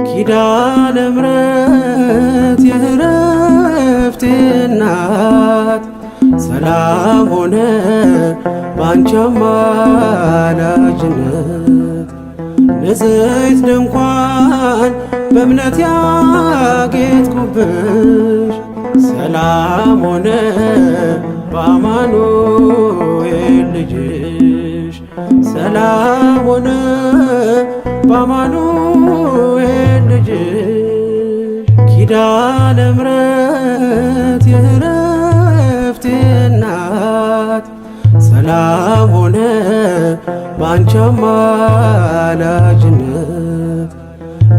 ኪዳነ ምሕረት የዕረፍቴ እናት ሰላም ሆነ ባንቺ አማላጅነት። ንጽሕት ድንኳን በእምነት ያጌጥኩብሽ ሰላም ሆነ በአማኑኤል ልጅሽ፣ ሰላም ሆነ በአማኑኤል ልጅሽ። ኪዳነ ምሕረት የዕረፍቴ እናት ሰላም ሆነ ባንቺ አማላጅነት።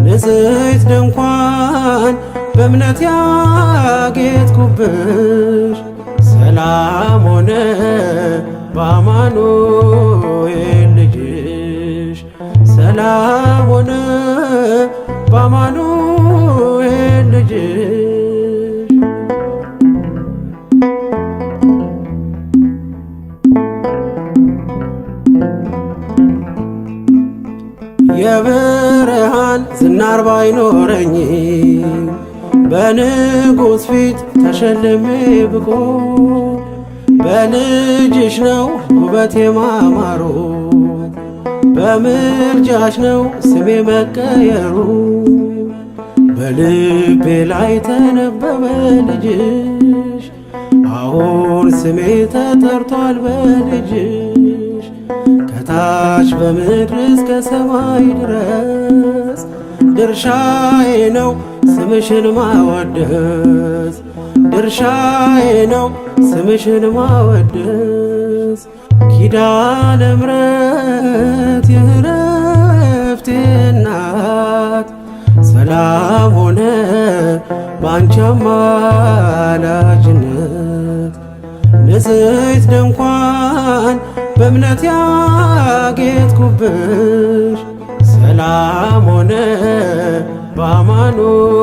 ንጽሕት ድንኳን በእምነት ያጌጥኩብሽ ሰላም ሆነ በአማኑኤል ልጅሽ፣ ሰላም ሆነ በአማኑኤል ልጅሽ። የብርሃን ዝናር ባይኖረኝ በንጉሥ ፊት ተሸልሜ ብቆ በልጅሽ ነው ውበቴ ማማሩ፣ በምልጃሽ ነው ስሜ መቀየሩ። በልቤ ላይ ተነበበ ልጅሽ፣ አሁን ስሜ ተጠርቷል በልጅሽ። ከታች በምድር እስከ ሰማይ ድረስ ድርሻዬ ነው ስምሽን ማወደስ፣ ድርሻዬ ነው ስምሽን ማወደስ። ኪዳነ ምሕረት የዕረፍቴ እናት ሰላም ሆነ ባንቺ አማላጅነት። ንጽሕት ድንኳን በእምነት ያጌጥኩብሽ ሰላም ሆነ በአማኑኤል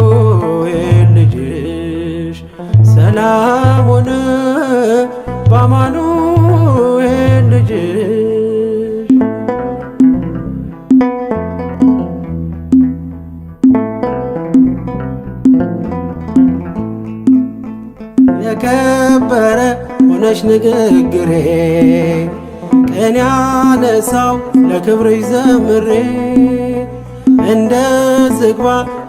ልጅሽ፣ ሰላም ሆነ በአማኑኤል ልጅሽ። የከበረ ሆነሽ ንግግሬ ቅኔ ያነሳው ለክብርሽ ዘምሬ፣ እንደ ዝግባ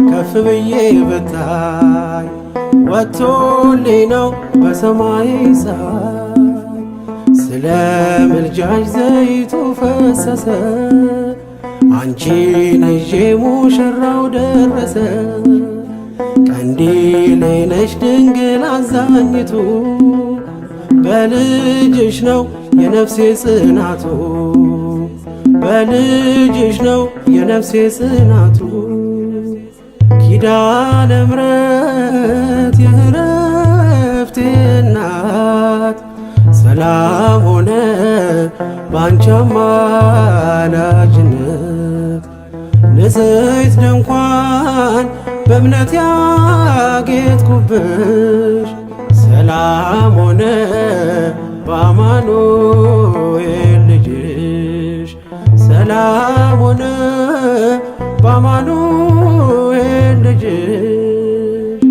ከፍ ብዬ ብታይ ወጥቶልኝ ነው በሰማይ ፀሐይ። ስለ ምልጃሽ ዘይቱ ፈሰሰ፣ አንቺን ይዤ ሙሽራው ደረሰ። ቀንዲሌ ነሽ ድንግል አዛኝቱ፣ በልጅሽ ነው የነፍሴ ጽናቱ፣ በልጅሽ ነው የነፍሴ ጽናቱ። ኪዳነ ምሕረት የዕረፍቴ እናት ሰላም ሆነ ባንቺ አማላጅነት። ንጽሕት ድንኳን በእምነት ያጌጥኩብሽ ሰላም ሆነ በአማኑኤል ልጅሽ፣ ሰላም ሆነ በአማኑኤል ልጅሽ።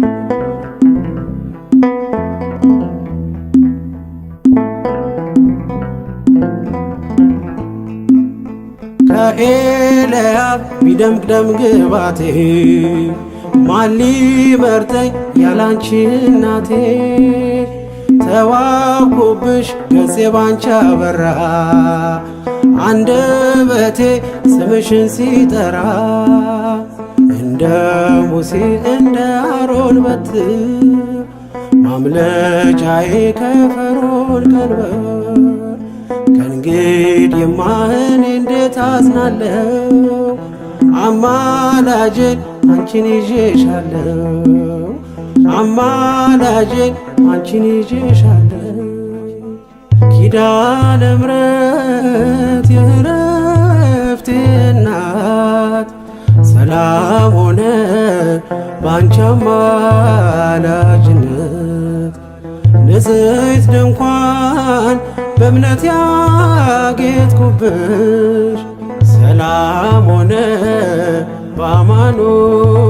ከኤልያብ ቢደምቅ ደም ግባቴ ማን ሊመርጠኝ ያላንቺ እናቴ? ተዋብኩብሽ ገጼ ባንቺ አበራ፣ አንደበቴ ስምሽን ሲጠራ። እንደ ሙሴ እንደ አሮን በትር ማምለጫዬ ከፈርዖን ቀንበር። ከእንግዲህማ እኔ እንዴት አዝናለሁ፣ አማላጄን አንቺን ይዤሻለሁ፣ አማላጄን አንቺን ይዤሻለሁ። ኪዳነ ምሕረት የዕረፍቴ እናት ሰላም ሆነ ባንቺ አማላጅነት። ንጽሕት ድንኳን በእምነት ያጌጥኩብሽ ሰላም ሆነ በአማኑኤል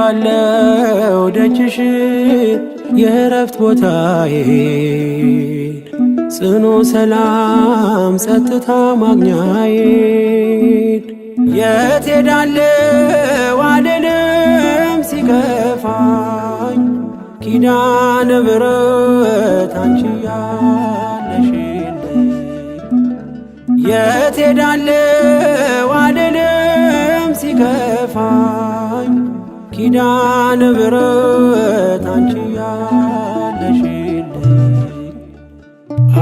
አውቀዋለሁ ደጅሽን የእረፍት ቦታዬን ጽኑ ሰላም ጸጥታ ማግኛዬን። የት ሄዳለሁ አልልም ሲከፋኝ ኪዳነ ምሕረት አንቺ ያለሽልኝ። የት ሄዳለሁ አልልም ሲከፋኝ ኪዳነ ምሕረት አንቺ ያለሽልኝ።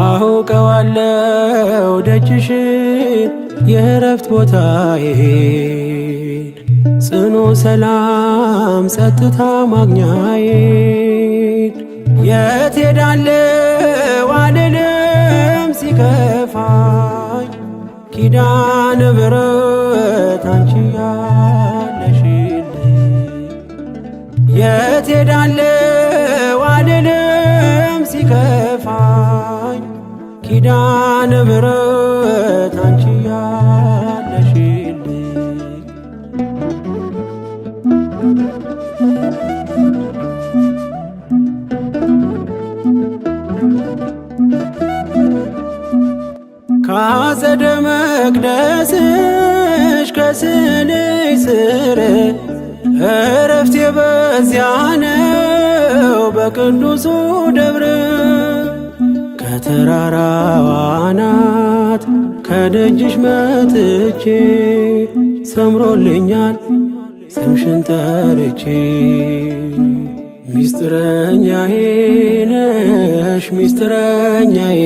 አውቀዋለሁ ደጅሽን የእረፍት ቦታዬን ጽኑ ሰላም ጸጥታ ማግኛዬን። የት ሄዳለሁ አልልም ሲከፋኝ ኪዳነ ምሕረት አንቺ ያለሽልኝ። የት ሄዳለሁ አልልም ሲከፋኝ ኪዳነ ምሕረት አንቺ ያለሽልኝ። ካጸደ መቅደስሽ ከስዕልሽ ስር እረፍቴ በዚያ ነው በቅዱሱ ደብር። ከተራራዋ አናት ከደጅሽ መጥቼ ሰምሮልኛል ስምሽን ጠርቼ። ሚስጥረኛዬ ነሽ ሚስጥረኛዬ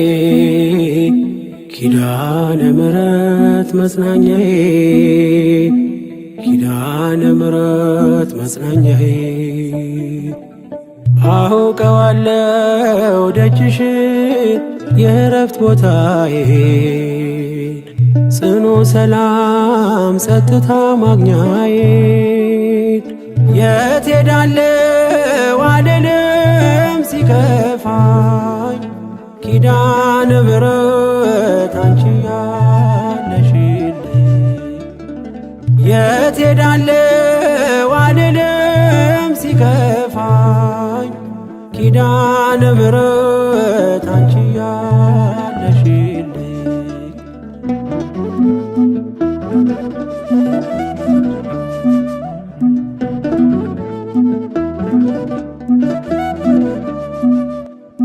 ኪዳነ ምሕረት መጽናኛዬ ኪዳነ ምሕረት መጽናኛዬ። አውቀዋለሁ ደጅሽን የእረፍት ቦታዬን ጽኑ ሰላም ጸጥታ ማግኛዬን። የት ሄዳለሁ አልልም ሲከፋኝ ኪዳነ ምሕረት አንቺ ያለሽልኝ። የት ሄዳለሁ አልልም ሲከፋኝ ኪዳነ ምሕረት አንቺ ያለሽልኝ።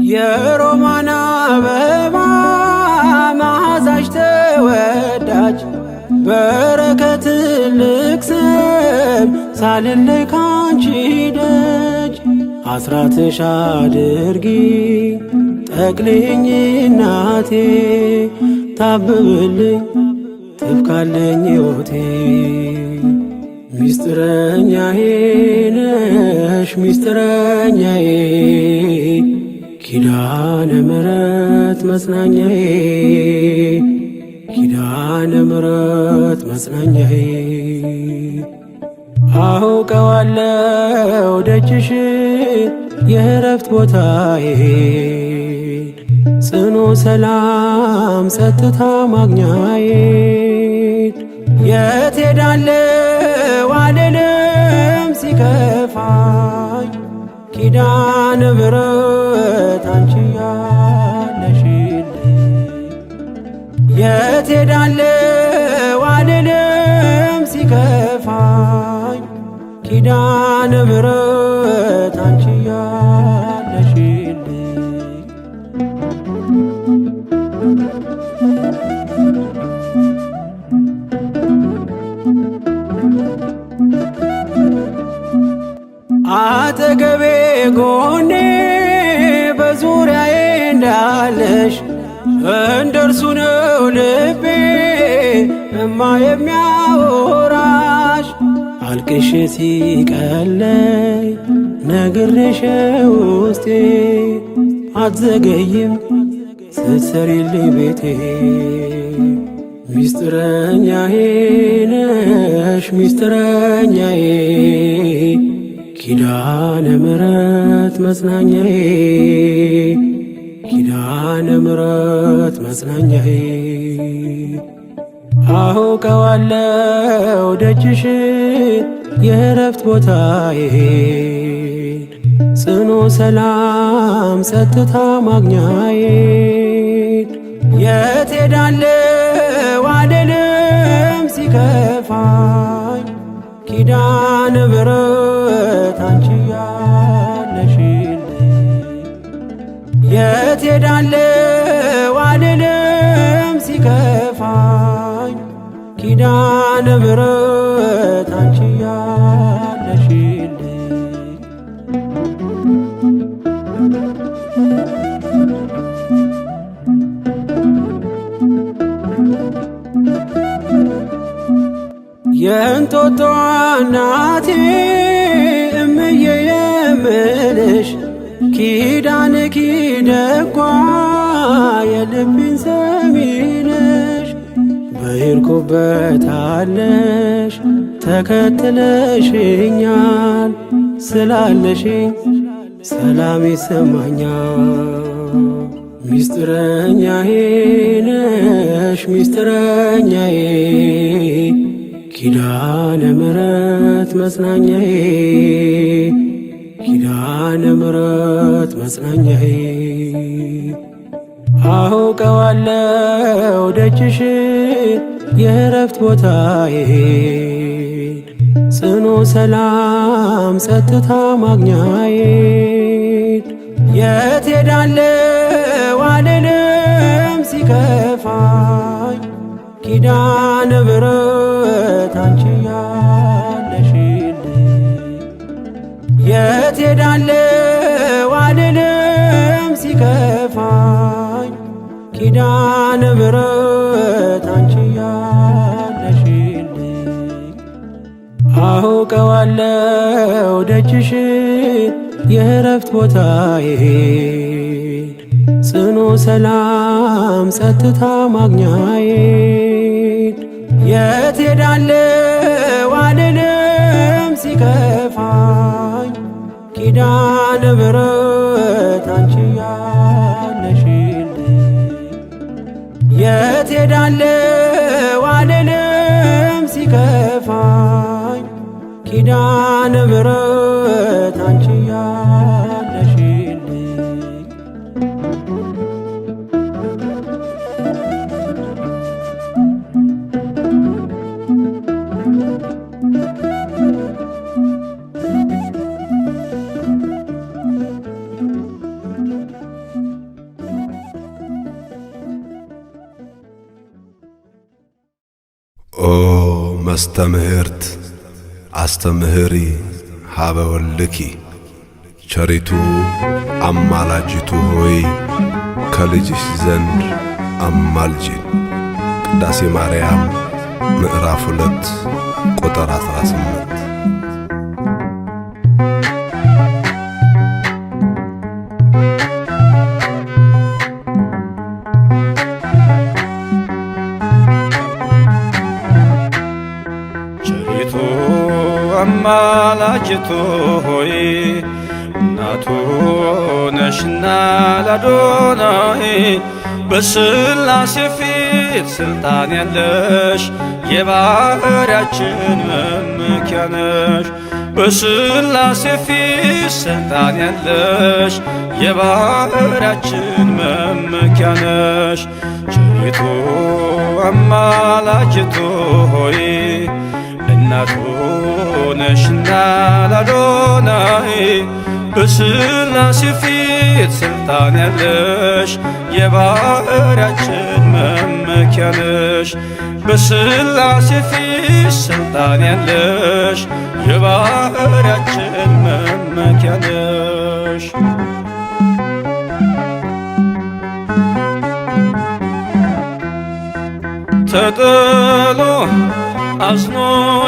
የሮማን አበባ መዓዛሽ ተወዳጅ በረከት ልቅሰም ሳልለይ ካንቺ ደጅ። አስራትሽ አድርጊ ጠቅልኝ እናቴ ታብብልኝ ትብካለኝ ሕይወቴ። ሚስጥረኛዬ ነሽ ሚስጥረኛዬ ኪዳነ ምሕረት መጽናኛዬ ኪዳነ ምሕረት መጽናኛዬ። አውቀዋለሁ ደጅሽን የእረፍት ቦታዬን ጽኑ ሰላም ጸጥታ ማግኛዬን። የት ሄዳለሁ አልልም ሲከፋኝ ኪዳነ ምሕረት አንቺ ያለሽልኝ። የት ሄዳለሁ አልልም ሲከፋኝ ኪዳነ ምሕረት አንቺ ያለሽልኝ። አጠገቤ ጎኔ በዙሪያዬ እንዳለሽ እንደርሱ ነው ልቤ እማ የሚያወራሽ። አልቅሽ ሲቀለይ ነግሬሽ ውስጤ አትዘገይም ስትሰሪልኝ ቤቴ። ሚስጥረኛዬ ነሽ ሚስጥረኛዬ ኪዳነ ምሕረት መጽናኛዬ ኪዳነ ምሕረት መጽናኛዬ። አውቀዋለሁ ደጅሽን የእረፍት ቦታዬን ጽኑ ሰላም ጸጥታ ማግኛዬን የት ሄዳለሁ አልልም ሲከፋኝ ኪዳነ ምሕረት አንቺ ያለሽልኝ የት ሄዳለሁ አልልም ሲከፋኝ ኪዳነ ምሕረት አንቺ ያለሽልኝ። የእንጦጦ እናቴ እምዬ የምልሽ ኪዳንኪ ደጓ የልቤን ሰሚ ነሽ። በሄድኩበታለሽ ተከትለሽኛል ስላለሽኝ ሰላም ይሰማኛል። ሚስጥረኛዬ ነሽ ሚስጥረኛዬ ኪዳነ ምሕረት መጽናኛዬ ኪዳነ ምሕረት መጽናኛዬ። አውቀዋለሁ ደጅሽ የእረፍት ቦታዬን ጽኑ ሰላም ጸጥታ ማግኛዬን የት ሄዳለሁ አልልም ሲከፋኝ ኪዳነ ምሕረት አንቺ ያለሽልኝ የት ሄዳለሁ አልልም ሲከፋኝ ኪዳነ ምሕረት አንቺ ያለሽልኝ። አውቀዋለሁ ደጅሽ የእረፍት ቦታዬን ጽኑ ሰላም ጸጥታ ማግኛዬን የት ሄዳለሁ አልልም ሲከፋኝ ኪዳነ ምሕረት አንቺ ያለሽልኝ የት ሄዳለሁ አልልም ሲከፋኝ ኪዳነ ምሕረት አንቺ ያለሽልኝ። ኦ መስተምህርት አስተምህሪ ኀበ ወልድኪ፣ ቸሪቱ አማላጅቱ ሆይ ከልጅሽ ዘንድ አማልጂን። ቅዳሴ ማርያም ምዕራፍ 2 ቁጥር 18። ቸሪቱ አማላጅቱ ሆይ እናቱ ነሽና ላዶናይ በሥላሴ ፊት ስልጣን ያለሽ የባሕርያችን መመኪያ ነሽ። በሥላሴ ፊት ስልጣን ያለሽ የባሕርያችን መመኪያ ነሽ። ቸሪቱ አማላጅቱ ሆይ እናቱ ነሽና ላዶናይ በሥላሴ ፊት ስልጣን ያለሽ የባሕርያችን መመኪያ ነሽ። በሥላሴ ፊት ስልጣን ያለሽ የባሕርያችን መመኪያ ነሽ። ተጥሎ አዝኖ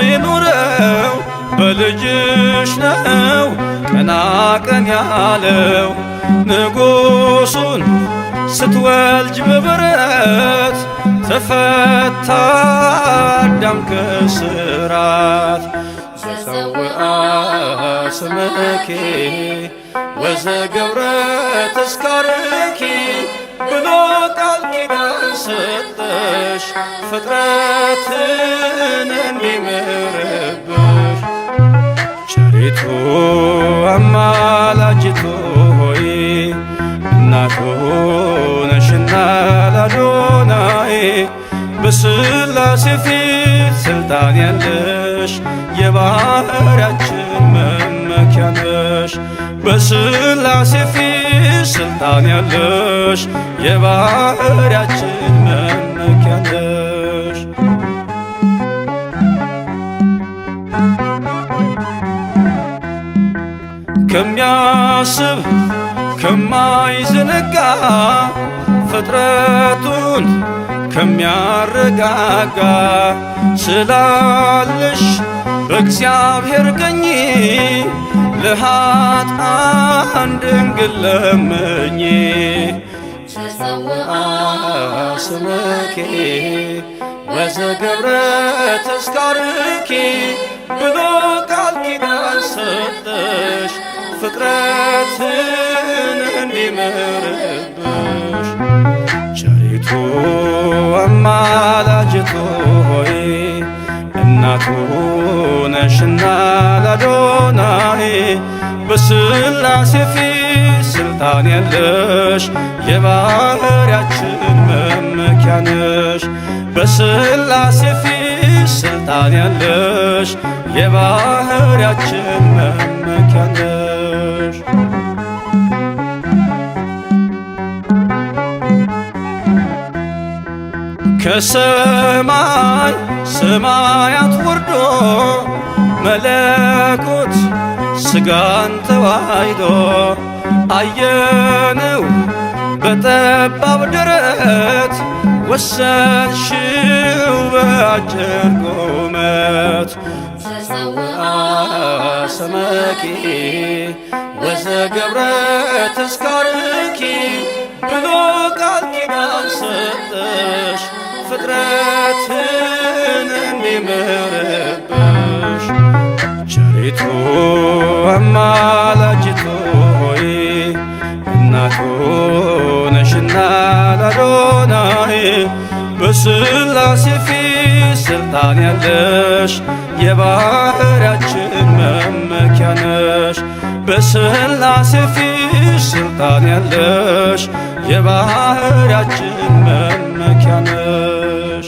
የኖረው በልጅሽ ነው ቀና ቀን ያለው ንጉሱን ስትወልጅ በበረት ተፈታ አዳም ከስራት። ዘጸውዐ ስምኪ ወዘገብረ ተስካርኪ ብሎ ቃል ኪዳን ሰጠሽ ፍጥረትን እንዲምርብሽ። ቸሪቱ አማላጅቱ ሆይ እናቱ ነሽና ላዶናይ በሥላሴ ፊት ስልጣን ያለሽ የባሕርያችን መመኪያ ነሽ። በሥላሴ ፊት ስልጣን ያለሽ የባሕርያችን መመኪያ ነሽ። ከሚያስብ ከማይዘነጋ ፍጥረቱን ከሚያረጋጋ ስላለሽ በእግዚአብሔር ቀኝ ለኃጥአን ድንግል ለምኚ። ዘጸውዐ ስምኪ ወዘገብረ ተስካርኪ ብሎ ቃል ኪዳን ሰጠሽ ፍጥረትን እንዲምርብሽ። ቸሪቱ አማላጅቱ ሆይ እናቱ ነሽና ላዶናይ በሥላሴ ፊት ስልጣን ያለሽ የባሕርያችን መመኪያ ነሽ። በሥላሴ ፊት ስልጣን ያለሽ የባሕርያችን መመኪያ ነሽ። ከሰማይ ሰማያት ወርዶ መለኮት ሥጋን ተዋሕዶ አየነው በጠባብ ደረት ወሰንሽው በአጭር ቁመት። ዘጸውዐ ስምኪ ወዘገብረ ተስካርኪ ብሎ ቃል ኪዳን ሰጠሽ ፍጥረትን እንዲምርብሽ። ቸሪቱ አማላጅቱ ሆይ እናቱ ነሽና ላዶናይ በሥላሴ ፊት ስልጣን ያለሽ የባሕርያችን መመኪያ ነሽ። በሥላሴ ፊት ስልጣን ያለሽ የባሕርያችን መመኪያ ነሽ።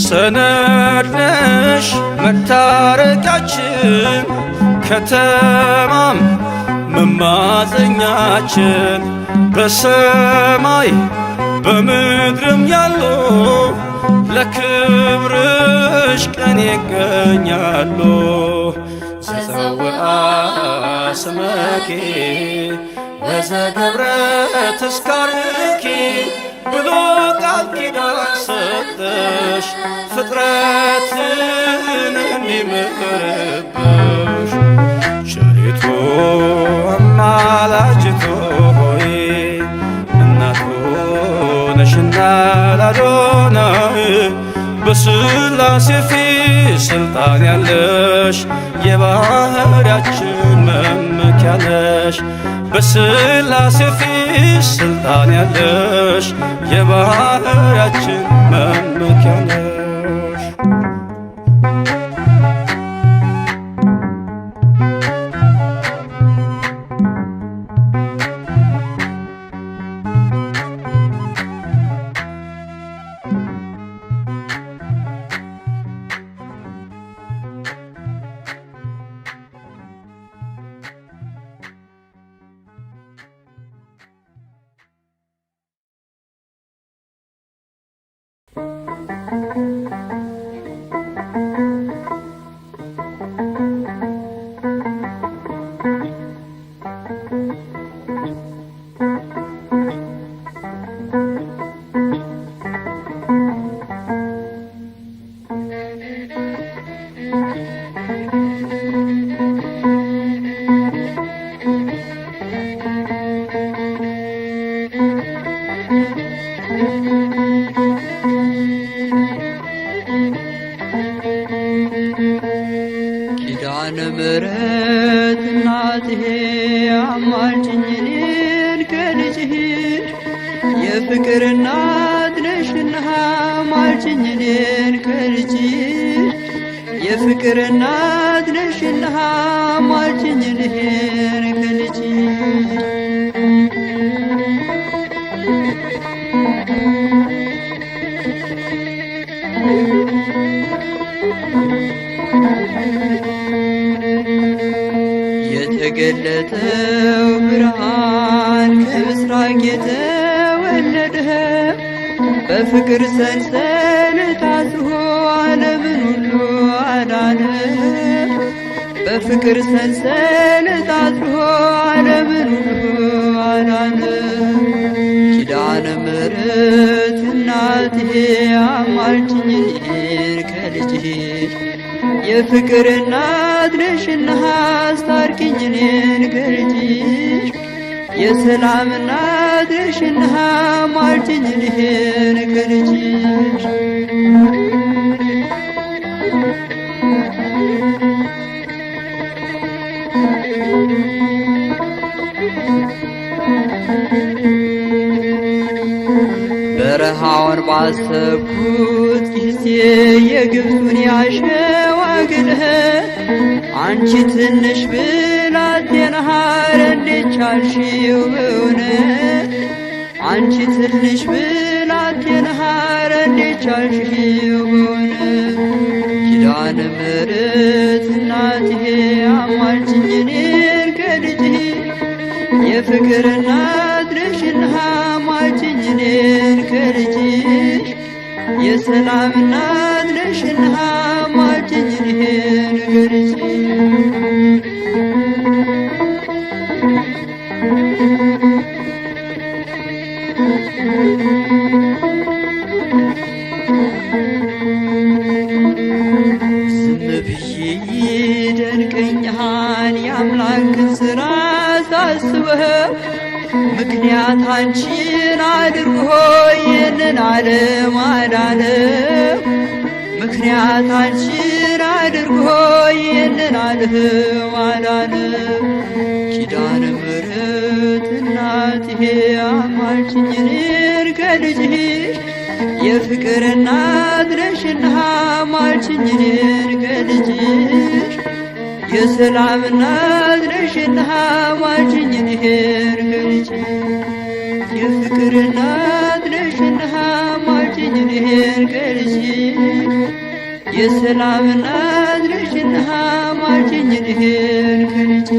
ሰነድ ነሽ መታረቂያችን ከተማም መማፀኛችን በሰማይ በምድርም ያሉ ለክብርሽ ቀን ይገኛሉ። ዘጸውዐ ስምኪ ወዘገብረ ተስካርኪ ብሎ ቃል ኪዳን ሰጠሽ ፍጥረትን እንዲምርብሽ። ቸሪቱ አማላጅቱ ሆይ እናቱ ነሽና ላዶናይ በሥላሴ ፊት ስልጣን ያለሽ የባሕርያችን መመኪያ ነሽ። በሥላሴ ፊት ስልጣን ያለሽ የባሕርያችን መመኪያ ነሽ። ኪዳነ ምሕረት እናትሄ አማልጅኝ እኔን ከልጅሽ፣ የፍቅር እናት ነሽና ማልጅኝ። አማልጅኝ እኔን ከልጅሽ የፍቅር እናት ነሽና አማልጅኝ እኔን ከልጅሽ። የተገለጠው ብርሃን ከምስራቅ የተወለደ በፍቅር ሰንሰለት አስሮ ዓለምን ሁሉ አዳነ። በፍቅር ሰንሰለት አስሮ ዓለምን ሁሉ አዳነ። ኪዳነ ምሕረት እናቴ አማልጅኝ እኔን ከልጅሽ የፍቅር እናት ነሽና አስታርቂኝ እኔን ከልጅሽ የሰላም እናት ነሽና አማልጅኝ እኔን ከልጅሽ። በረሃውን ባሰብኩት ጊዜ የግብፁን ያሸዋ ግልህ አንቺ ትንሽ ብላቴና ኧረ እንዴት ቻልሽው በእውነት አንቺ ትንሽ ብላቴና ኧረ እንዴት ቻልሽው በእውነት ኪዳነ ምሕረት እናቴ አማልጅኝ እኔን ከልጅሽ የፍቅር እናት ነሽና አማልጅኝ እኔን ከልጅሽ የሰላም እናት ነሽና አማልጅኝ እኔን ከልጅሽ። ዝም ብዬ ይደንቀኛል የአምላክን ስራ ሳስበው ምክንያት አንቺን አድርጎ ይህንን ዓለም አዳነው። ምክንያት አንቺን አድርጎ ይህንን ዓለም አዳነው። ኪዳነ ምሕረት እናቴ አማልጅኝ እኔን ከልጅሽ የፍቅር እናት ነሽና አማልጅኝ እኔን ከልጅሽ የሰላም እናት ነሽና አማልጅኝ እኔን ከልጅሽ የፍቅር እናት ነሽና አማልጅኝ እኔን ከልጅሽ የሰላም እናት ነሽና አማልጅኝ እኔን ከልጅሽ።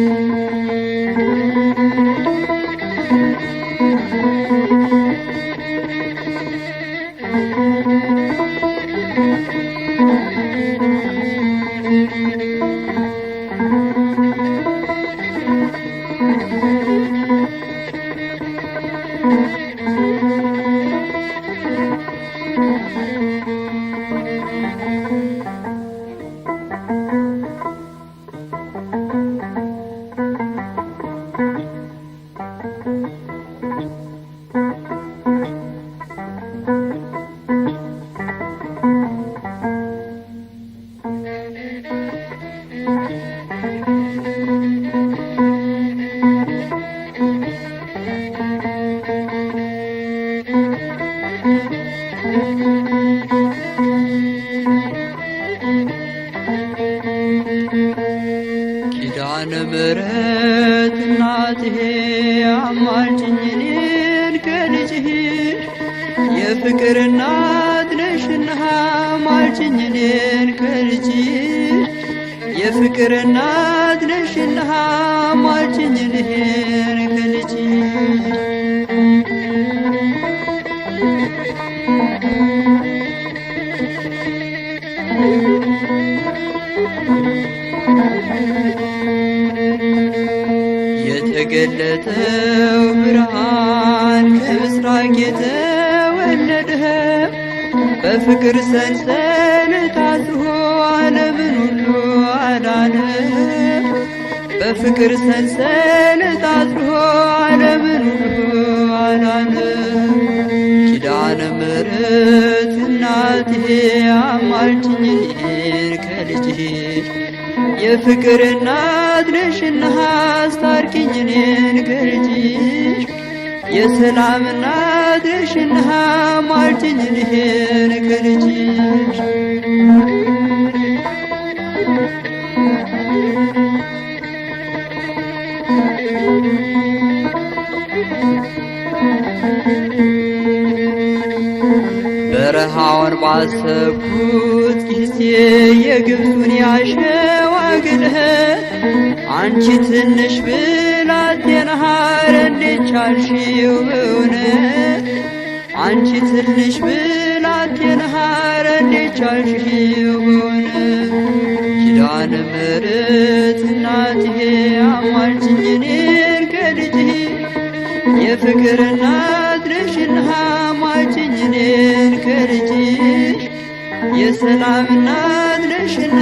ኪዳነ ምሕረት እናቴ አማልጅኝ እኔን ከልጅሽ የፍቅር እናት ነሽና አማልጅኝ እኔን ከልጅሽ የፍቅር እናት ነሽና አማልጅኝ እኔን ከልጅሽ። የተገለጠው ብርሃን ከምስራቅ የተወለደ በፍቅር ሰንሰለት አስሮ ዓለምን ሁሉ አዳነ። በፍቅር ሰንሰለት አስሮ ዓለምን ሁሉ አዳነ። ኪዳነ ምሕረት እናቴ አማልጅኝ እኔን ከልጅሽ የፍቅር እናት ነሽና አስታርቂኝ እኔን ከልጅሽ የሰላም እናት ነሽና አማልጅኝ እኔን ከልጅሽ። በረሃውን ባሰብኩት ጊዜ የግብፁን ያሸዋ ግለት አንቺ ትንሽ ብላቴና ኧረ እንዴት ቻልሽው በእውነት፣ አንቺ ትንሽ ብላቴና ኧረ እንዴት ቻልሽው በእውነት። ኪዳነ ምሕረት እናቴ አማልጅኝ እኔን ከልጅሽ፣ የፍቅር እናት ነሽና አማልጅኝ እኔን ከልጅሽ፣ የሰላም እናት ነሽና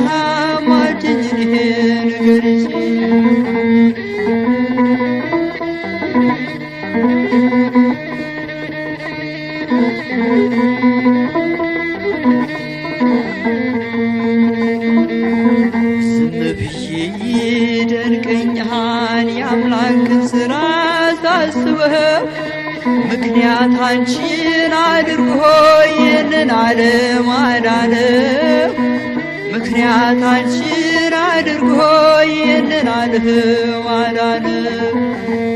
አማልጅኝ እኔን ከልጅሽ። ዝም ብዬ ይደንቀኛል የአምላክን ስራ ሳስበው፣ ምክንያት አንቺን አድርጎ ይህንን ዓለም አዳነው። ምክንያት አንቺን አድርጎ ይህንን ዓለም አዳነው።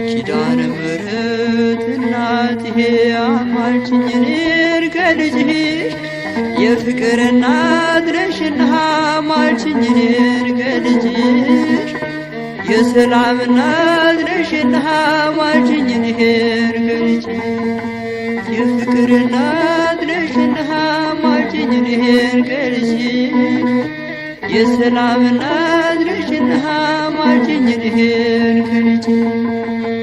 ኪዳነ ምሕረት እናቴ አማልጅኝ እኔን ከልጅሽ፣ የፍቅር እናት ነሽና አማልጅኝ እኔን ከልጅሽ፣ የሰላም እናት ነሽና አማልጅኝ እኔን ከልጅሽ፣ የፍቅር እናት ነሽና አማልጅኝ እኔን ከልጅሽ፣ የሰላም እናት ነሽና አማልጅኝ እኔን ከልጅሽ።